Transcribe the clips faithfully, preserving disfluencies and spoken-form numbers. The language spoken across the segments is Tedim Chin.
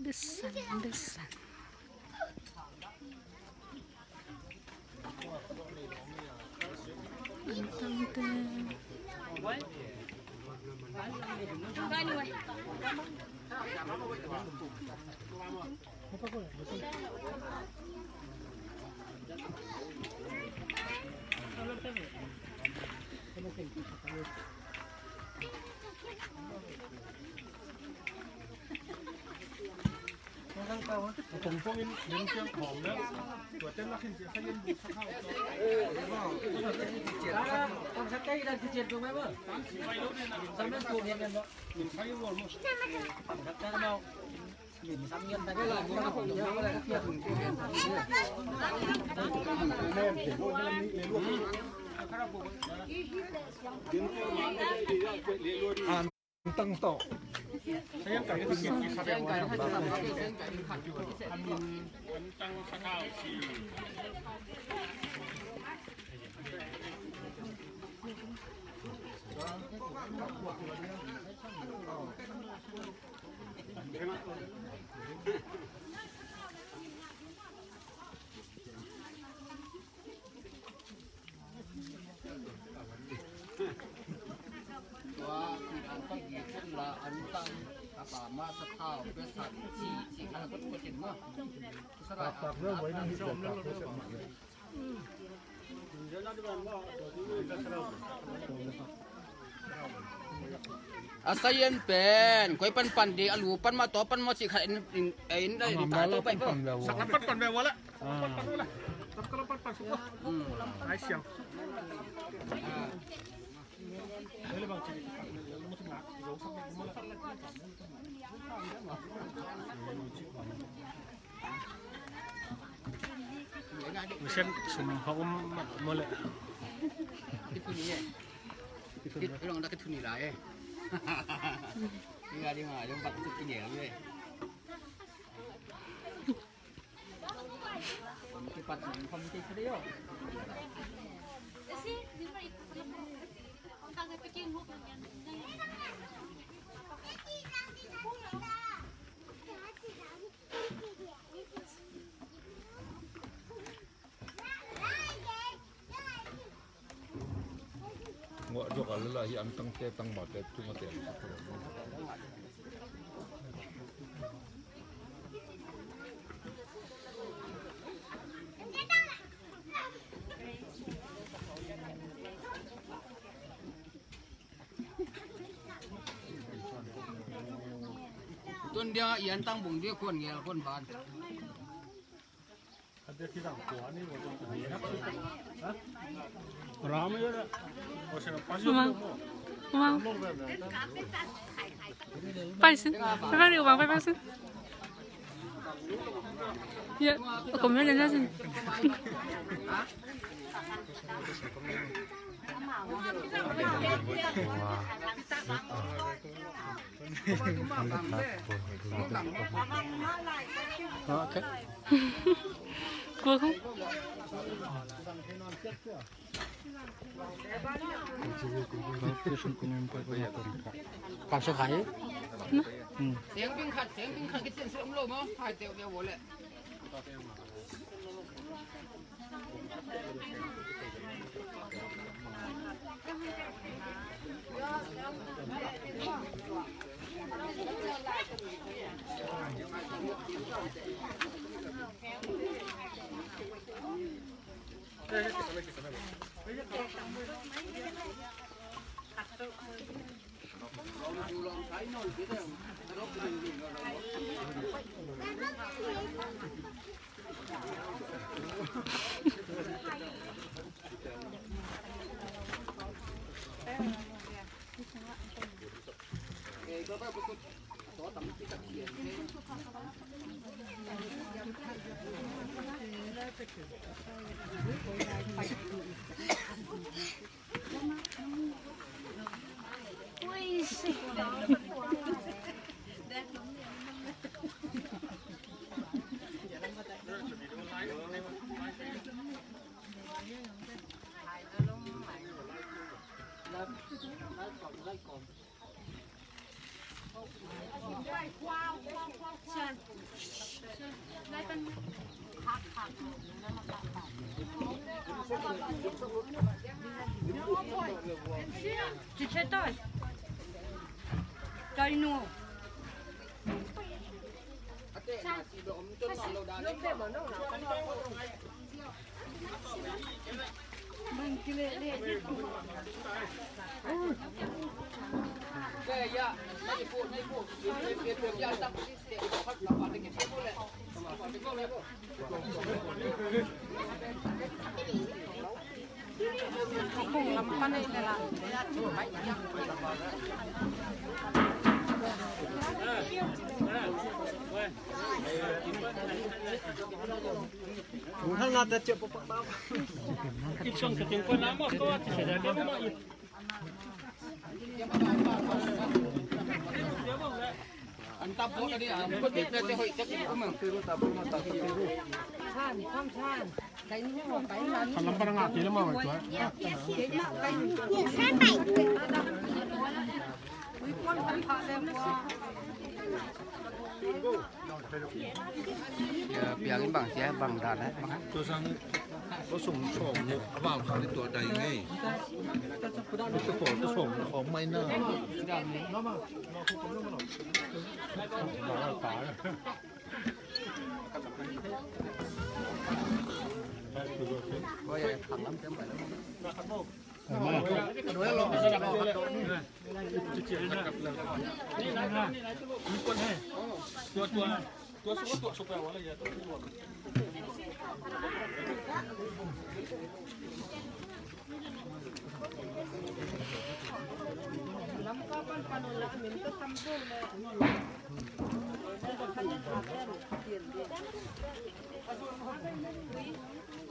Besan, besan. Antang te. Antang tawh. Tua antang gik pen la antang, a pa ma sathau besan ci ci kha la kot kot in ma. Sa la antang. A sayan pen koi pan pan di a lu pan ma to pan ma ci kha in in in in ta to pai po. Pan pan ve wala. Pan pan wala. Ai siang. Sen sum hong mole. Ki thuni e. Ki long da ki thuni lai e. Ki ga di ma long bak ki thuni e. Ngawh jok a lala hi antang te tang ma te tu ma te. Tun dia i antang bung dia kuan ngel kuan ban. Umang. Umang. Paisin. Paisin. Ya, komen aja sih. Piang in bang sia, bang dan eh, bang. Tua sang, tua sung sawm ne, a bang kha ni tua dai ngei. Tua pawl, tua sawm, a khawng mai na.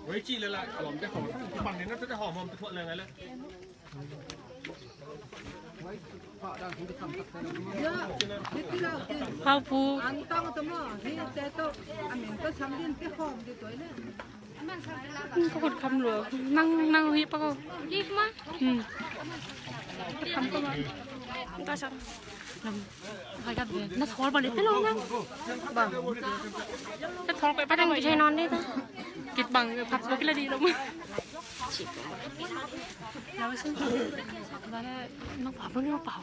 Wei ci le la, hawm te hawm, pan le na te hawm, hawm te thuah le ngai le. Hau pu. Ang tang tu mo, hi te tu, amin tu sam din te hawm di tu le. Ka khut kham lua. Nang, nang hi pa ko. Hi ma. Hmm. Khut kham pa ma. Ka sam. Lam. Hai ka be. Na thol ba le te lo nang. Ba. Na thol ko pa dang ki thai non de ta. Kit bang phat ko ki la di lo ma. Lau sin. Ba le no pa bu ni pa.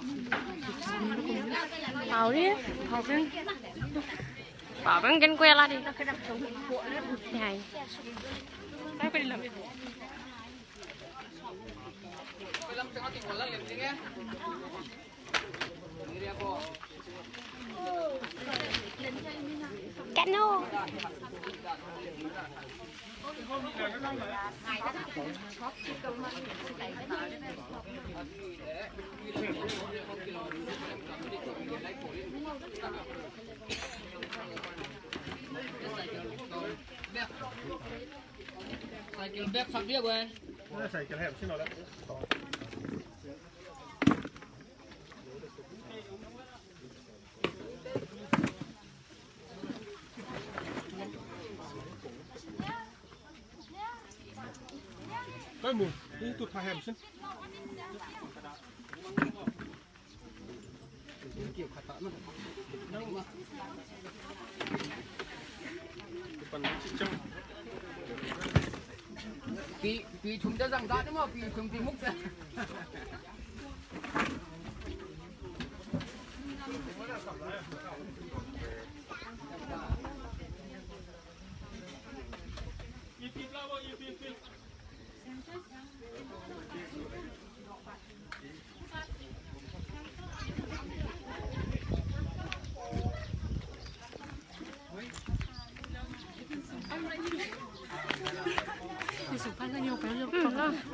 Pau ni. Pau ni. Pau bang ken kuela di. Hai. Kano. Cycle bag sak dia gue. Cycle hem sih nolak. Kai mu, ini tu tahem sin. Pi, pi thum te zang ta ni maw, pi thum pi muk te.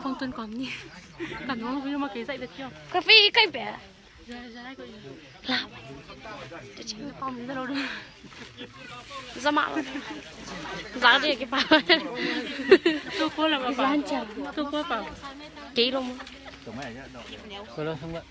Phong tuân có nhỉ. Cảm ơn, vui mà kể dạy được chưa? Cà phê cái bé. Zama lo. Zama dia kipa. Tu ko la ba. Zan cha. Tu ko pa. Kei lo mo. Ko lo sang ba.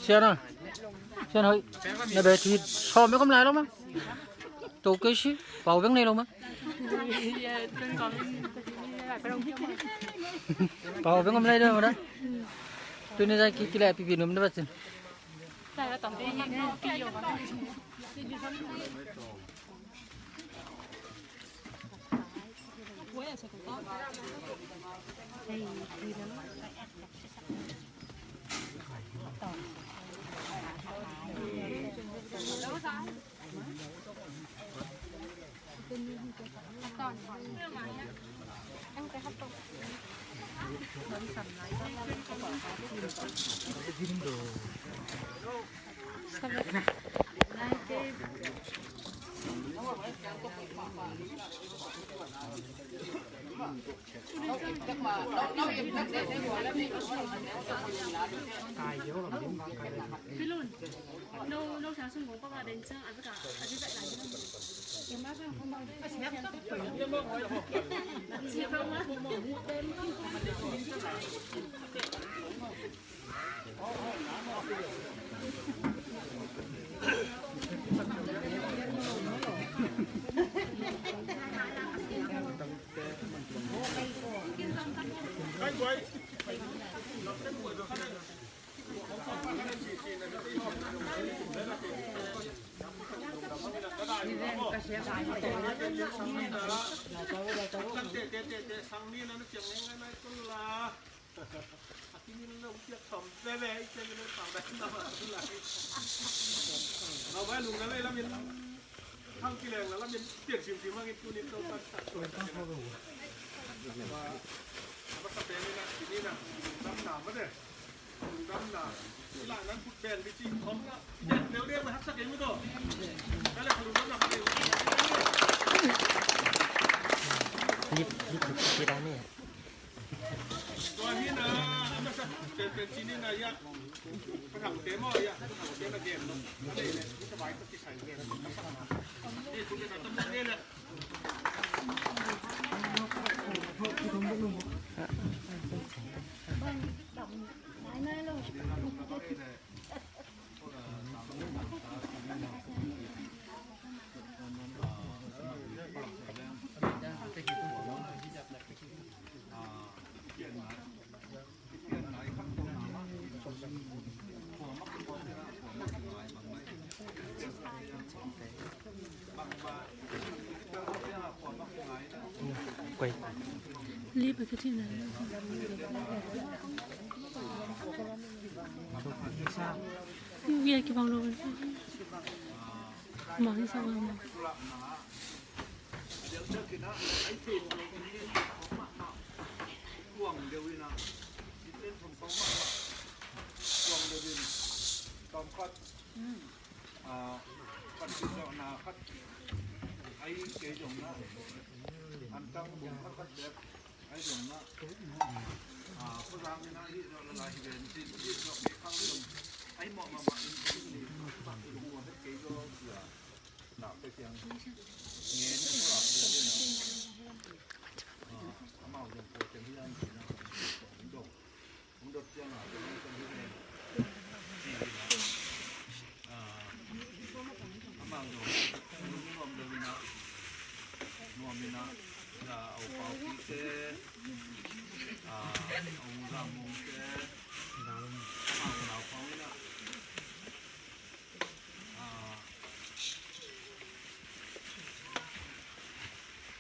Sian a, sian hoi. Na be thuit sawm me kom lai lo ma. To kei si pau beng nei lo ma. Pau beng kom lai lo ma da. Tuni zai ki kila pipi num da batin.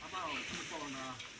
Amau, amau, amau,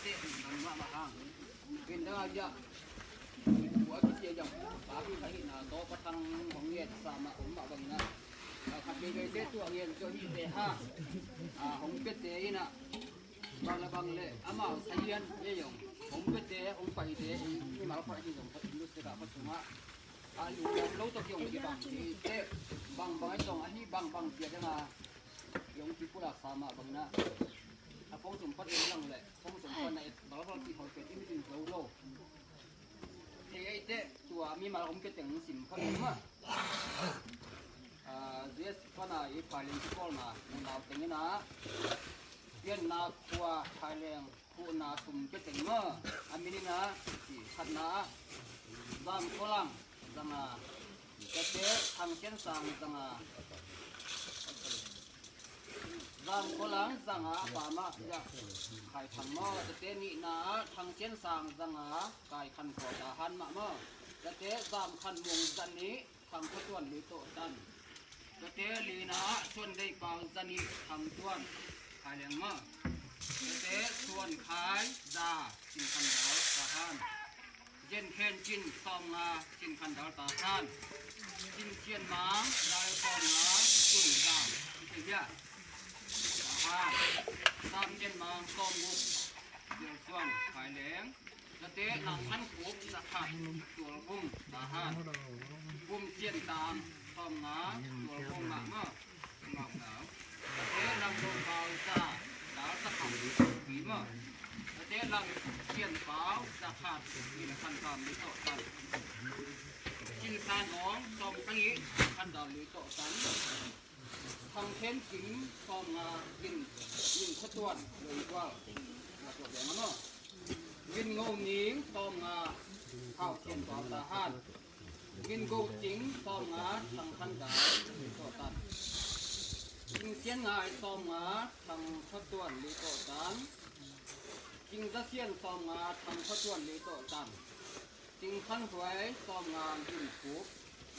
teh, bang mahmah hang. Ken dang a, bia, tua kici a, jang pa ki ka hihna tawh Pa Thang hong ngetsa mah om mah bangin ah, a khat veivei teh tua ngen tua hihte hang, a, hong piate in ah, bang le bang le amau sahian ei zong, hong piate hong paite ei mimal khat ahi zong, khat in lut sek a, khat sungah a lungdam lo tawh ki hong kibang hi teh, bang bang ahi zong, ahi bang bang cia dang a, ki hong kipulaksa mah bangin ah, a phone sum pan in lang leh phone sum pan a et balbal kihol pen in ding zo lo. Thei ei teh, tua mimal om ke teng sim kha ning mah. A, Z S pana i Phaileng kipawlna nunau teng in ah, Pianna khua Phaileng khuhna sum ke teng mah. A min in ah, i khatna ah, Zam Khualang zanga, tate Thang Sian Sang zanga, Zam Khualang zanga pa mah, ya, Khai Thang maw, tate nihna ah Thang Sian Sang zanga Khai Khan Khaw Tahan mah maw, tate Zam Khan Mung zan nih Thang Khua Tuan Lui Tawh Tan, tate lina ah Suan Dei Pau zan nih Thang Tuan Khai Leng maw, tate Suan Khai za Cin Khan Dau Tahan. Cin Khen Cin sawmnga, Cin Khan Dal Tahan. Cin Cian Mang Dal sawmnga, Cin Dal Cin Hia Tahan. Sam Cian Mang sawmguk, Dil Suan Khai Leng. Tate Nang Khan Khup Zakhat Tual Bung Tahan. Bum Cian Tang sawmnga, Tual Bung Mah Mah. Tate Lam Dong Pau Za Dal Zakhat Pi Mah. Tate Lam Cian Pau Zakhat Pi Khan Kam Li Tawh Tan. Cin San Ong sawmsagih, Khan Dal Li Tawh Tan. Thang Khen Kim sawmnga, Gin, Gin Kha Tuan Lui Gual. Gin Ngo Ning sawmnga, Hau Cian Tual Tahan. Gin Go Cing sawmnga, Thang Khan Dal Li Tawh Tan. Cing Sian Ngai sawmnga, Thang Kha Tuan Li Tawh Tan. Cing Za Sian sawmnga, Thang Kha Tuan Li Tawh Tan. Cing Khan Huai sawmnga, Gin Khup.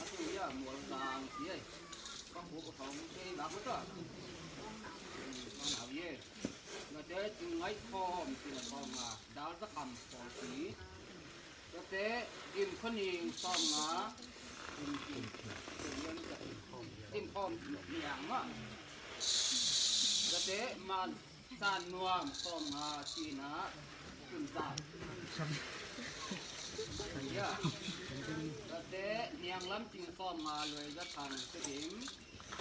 A tu ia mual zang si ei. Ka khup a thawng kei lak mata. Mang au ie. Nate Cing Ngai Khawm, Cing Khawm a Dal Zakam Khawm si. Tate Dim Khaw Ning sawmnga, Dim Kim, Dim Khawm Niang Mah. Tate Man San Nuam sawmnga, Cina Kun Zau. Ia. Tate Niang Lam Cing sawmnga, Lui Za Thang Sidim.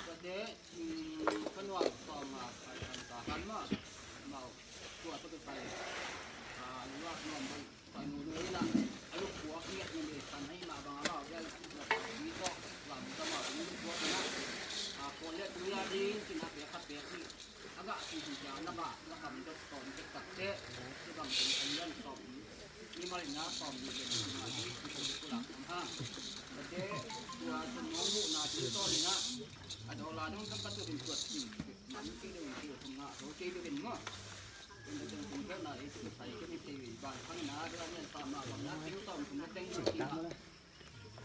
Tate Cing Kha Nuam sawmnga, Khai Thang Tahan Mah. Mau. Tua tua tua sai. Ah, luak nuam bang. Pai nu nu ina, a lukpuak ngiat ni le san ai mah bang a mah vel, na pai ni tawh, lam ka mah ni lukpuak ina. A, kawl le tui a ding, cina pek khat pek ni. A gah si si cia, na bah, na kam dot tawm dot tak te, ci bang ding an lian tawm. Ni mal ina tawm ni le ni ma ni, ci bang ku lak tawm ha. Tate, tua sun mong mu na ci tawm ina. A daw la dong tang ka tu bin tuat si. Man ci dong ci thum nga, so ci dong bin mo. Teng sawm thum le teng guk, teng sawm thum le teng guk,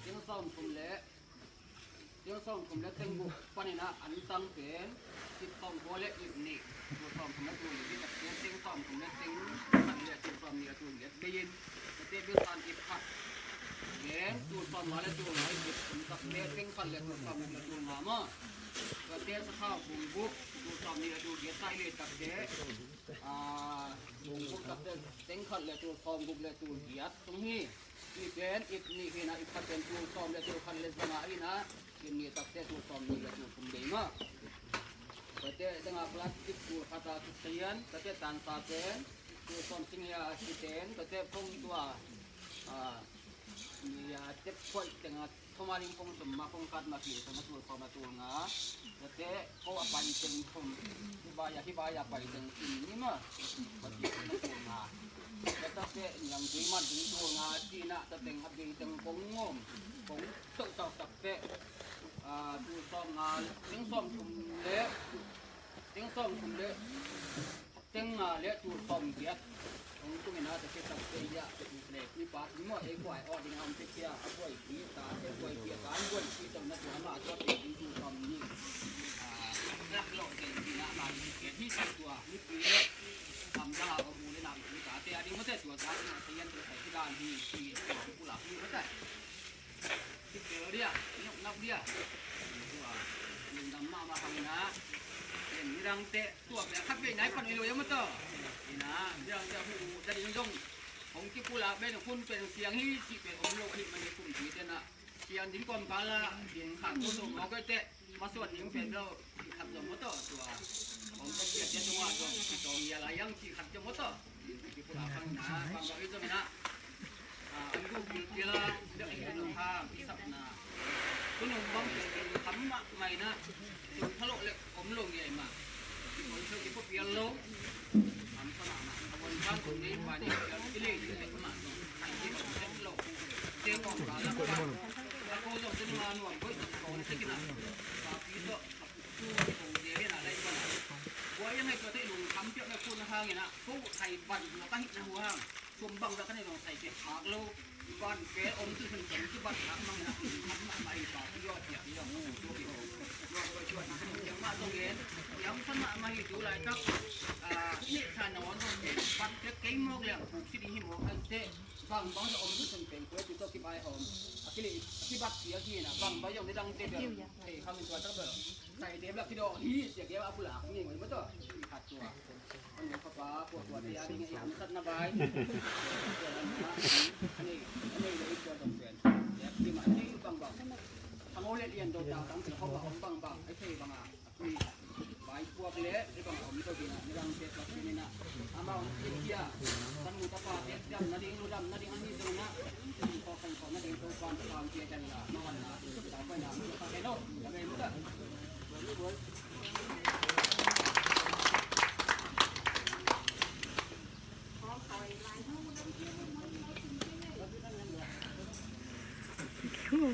teng sawm thum le, teng sawm thum le teng guk panin ah an tang pen, ip sawm kua le ip nih, tul sawm thum le tul nih, ip pen teng sawm thum le teng khat le tul sawm nih le tul giat bei in, tate bil san ip khat pen tul sawm nga le tul nga, ip pen tak le teng khat le tul sawm guk le tul nga maw. Tate sakhau bung guk, tul sawm nih le tul giat sai le tak te, ah, bung guk tak te teng khat le tul sawm guk le tul giat tung hi. Ip pen ip nih hi na, ip khat pen tul sawm le tul khat le zanga hi na, ip nih tak te tul sawm nih le tul thum bei maw. Tate danga plastic tul khat a kisian, tate tansa pen tul sawm sing le a kiten, tate phong tua, ah, nia tep khuai tenga thoma ding phong sum ma phong khat ma kil sung a tul sawm a tul nga. Tate ko a pai teng thum, hi bai a, hi bai a pai teng thum ni ma. Pai teng thum na tul nga. Tate niang tui man ding tul nga, cina tate a bei teng kong ngom, kong tawh tawh tak te. Ah, tul sawm nga, teng sawm thum le, teng sawm thum le, teng nga le tul sawm giat. Hong tung ina tate tak te ia, le kui pa tun maw, ei kuai aw ding a om te kia, a kuai pi ta, ei kuai pi ta, an kuai pi tawh na tua ma tua pe ding tul sawm ni. Ah, lak lo te ding a ma ding ke hi sa tua, ni pi le, am da a mu le na pi ta, te a ding ma te tua ta, na te yan te sai ki dan hi, ki, ki pu la hi ma te. Ki tel dia, nok nak dia. Tua, lungdam mahmah hang ina. Ken midang te, tua pia khat vei nai pan oi lo ia ma to. Ina, midang te hu, da ding dong. Hong kipulak pen hun pen siang hi, cih pen om lo hi, man hi kum ci te na. Siang ding kawmkal a, ding khat ko so mawk oi te. Masuan ding pen lo, khat zong maw tawh tua. Om ka cia cia tungah zong, kitawng ia lai ang ci khat zong maw tawh. Kipulak pang na, pang bawh i zong na. Ah, an guk gil gil a, dek i dek i kham, i sap na. Tunung bang pen gil kham mah mai na. Tung thalo lek om lo ngai mah. Om thalo i pop ia lo. Am sa mah mah. Am on bang tung nei pa nei ia lo. I le i le mah zong. Ai i bang set lo. Te kong ka la ko. La ko zong te ma nuam boi tak ko ne te kina. Ka pi to. Tua kong dia hi na lai pana. Buai a ngai tua te lungkham piak na kun hang ina. Ko khai ban tua ka hi na hu hang. Tua bang za ka nei zong sai ke khak lo. Van pe om tu sun sun ki bat lak mang na, mang na mai pa ki yo tia ki yo tu ki ho. Yo ko chuan na hanu yang ma zong en, yang san ma mai tu lai tak. Ah, ni sa no no te, bat pe kei mok leng puk si ding hi mok an te. Bang bang om tu sun pe ko tu to ki bai hom. Akili, aki bat tia ki na, bang bang yong ni dang te be. Ei, kami tua tak be. Sai te be ki do hi, tia ki a bulak ni mo to. Khat tua. An ni papa, pua pua te a ding i hamsatna vai. Ani, ani le i tua dong pen. Yak ti ma ni bang bang. Thang o le lian do ta tang te ho ba om bang bang. Ai thei bang a. Vai puak le i bang om to ding a. Ni bang te tua ni na. Ama om ti kia. San mu ta pa te dam na ding lu dam na ding ani dong na. Ko kan ko na ding to pan pan kia jan la. Ma wan na. Ta pa na. Ta ke no. Ta ke no ta. Tua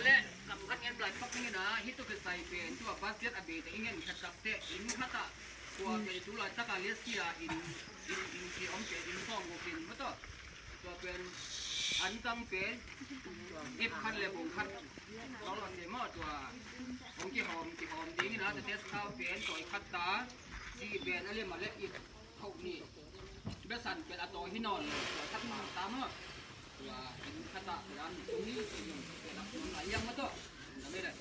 leh kam khat ngen lai pak ning ina, hih tu kisai pen tua basket a bei te i ngen khat tak te in khat ah tua pen tu lai tak a liasia in, in, in ki om pen in sawng guk in maw tua. Tua pen an tang pen ip khat le bung khat lo lo te maw tua hong kihawm, kihawm ding ina te test khau pen tawi khat ta si pen a lem a le ip khauh ni. Besan pen a tawi hi nawn lo tua khat ma ta maw. Tua in khat ah tua in tung ni pen a tung lai yang maw tua. Tua ni le.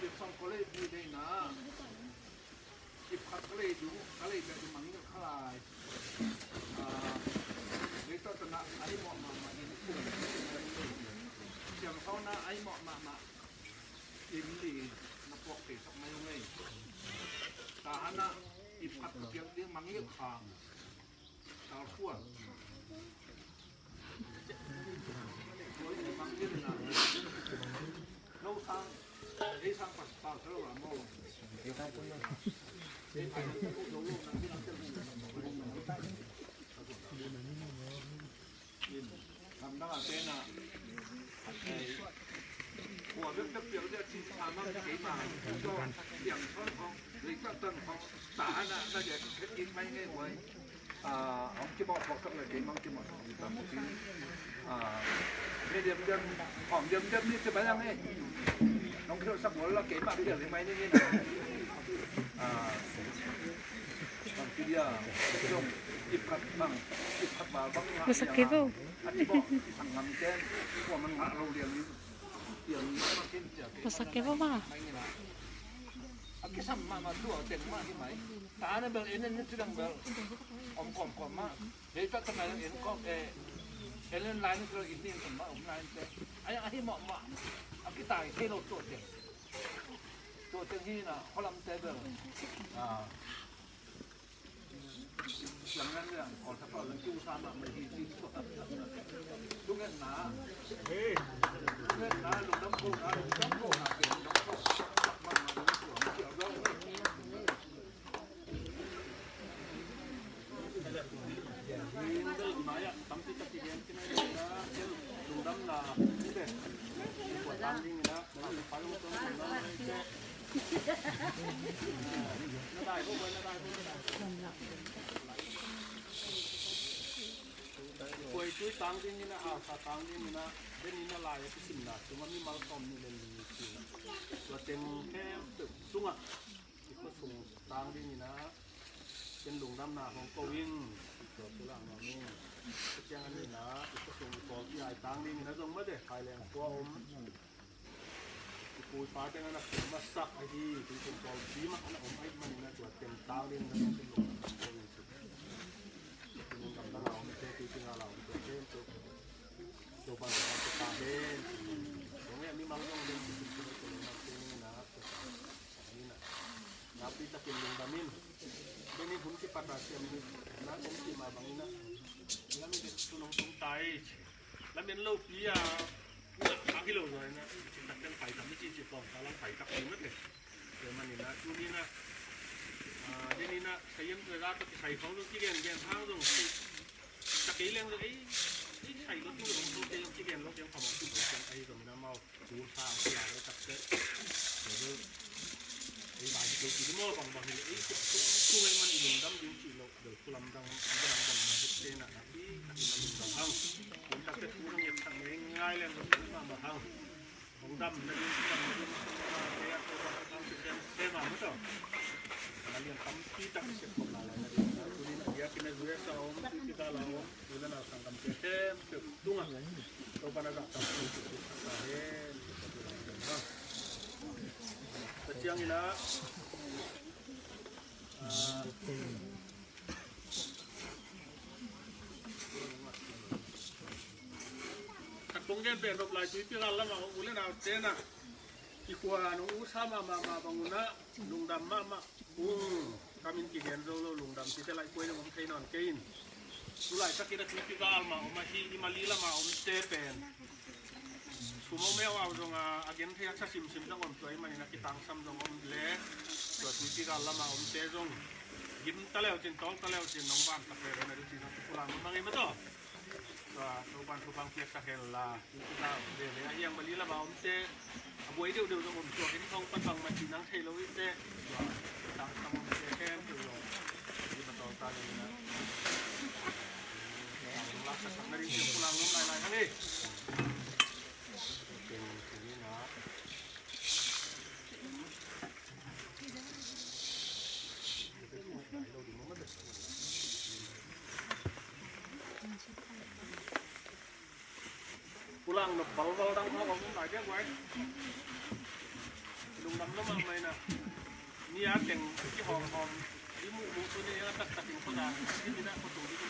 Ipsang college ni dei na. Ipkhat ka lei du, ka lei bek du mangngilh kha lai. Ah, leitah tana ahi mawh mahmah in. Siangtho na ahi mawh mahmah in li na puak thei sak mai ung ei. Tahan ah ipkhat ka piak ding mangngilh kha. Ah, hong kimawh phawk tak le keimah hong kimawh phawk tam si. Ah, mi diamdiam, hawm diamdiam ni ci mai ang e. Nong khialh sak maw la keimah khialh hi mai ning in. Ah, bang ci dia, zong ipkhat bang, ipkhat bal bang ngah. Masak kei bo. A ci bo, i sang ngam ten, kua man ngah lo liang in. Masak kei bo ma. A kisam mahmah tua teng mah hi mai. Tahan a bel en en ni ci dang bel om kawmkawm mah. Leitah tana en kawm e. En en lai ni ci dang in ni en mah om lai ni te. Ai ahi mawhmah. A kitai thei lo tua teng. Tua teng hi na khualam te bel. Ah. Kuai tui tang ding ina, a sa tang ding ina, den ina lai a kisimna tuma mimal sawm nih le li ni tina. Tua teng khempeuh tungah i khuasung tang ding ina, ken lungdamna hong ko in, tua tua lang nuam in. Tua ciang a nihna, i khuasung i pawlpi ai tang ding ina zong mah de, Khaileng khua om. I pu i pa teng a na kum masak ahi, tui kum pawlpi mah a na om ahih manin a tua teng tang ding ina zong ken lungdam hong ko in. Tui kum gamdang a omte, tui king a la omte, ken tua. Tua ban tua ban tua ta hen. Lamen lopi a, a hi lo zaw ina, citak teng pai tam i ci ci pawng ka lang pai tak ci mate. Tua manin a tuni ina, a, den ina sai em tua za tawh kisai khawng zong kigen gen hang zong ci tak kei leng zong ei, ei sai lo ting zong thawte zong kigen lo keng phamawh ci lo keng ahi zong ina mau. Tua sa a sia lo tak teh. Tua zong ei vai hi kei ci di maw bang bang hi le ei ci tung tung ei man i lungdam ding ci lo. Dol kulam dang dang dang ma hit te na na pi na pi na lungdam hang. Tua tak teh tua nang et tak ngei ngai leng zong pi ma ma hang. Hong dam na ding dam na ding te a tua bang hang ci sem sem a ma tawh. Na lian tampi tak sep khop lai lai na ding na tua ni na dia ki na zui a sa om pi pi ka la om. Tua na sanggam te sem sem tung a. Tua pa na zak tam pi pi pi sa sem sem tung a. Tua ciang ina, ah, Khat kong gen pen nop lai tuipi gal lamah u le naute na kikhua nung u sa mahmah mah bang unah lungdam mahmah ung. Kamin kigen zo lo lungdam cite laih kuai dong om thei nawn kei in. Tulaitak in a tuipi gal mah om ahi i Mali lamah omte pen Sum om eu au zong a, a gen thei a tha simsim zong om tua ahih manin a kitangsam zong om le tua tuipi gal lamah omte zong gim ta leu cin, tawl ta leu cin, nong van tak leu na duh cin a kipulang mah ngei mah tawh. Tua Topan thupha piak tak hen la tuipi gal veve a hiang Mali lamah omte a buai deuhdeuh zong om tua in thong pan bangmah cin ang thei lo in te tua kitangsam omte khempeuh zong gim a tawl ta leu na. Laksak na ding ciang pulang nuam lailai hang e. Pulang na balbal dang hawk a hum lai dek wai. Lungdam lo mahmah ina. Ni a teng kihawmhawm i muhmuh tu ni a taktakin khuaza i minah khuatu ding.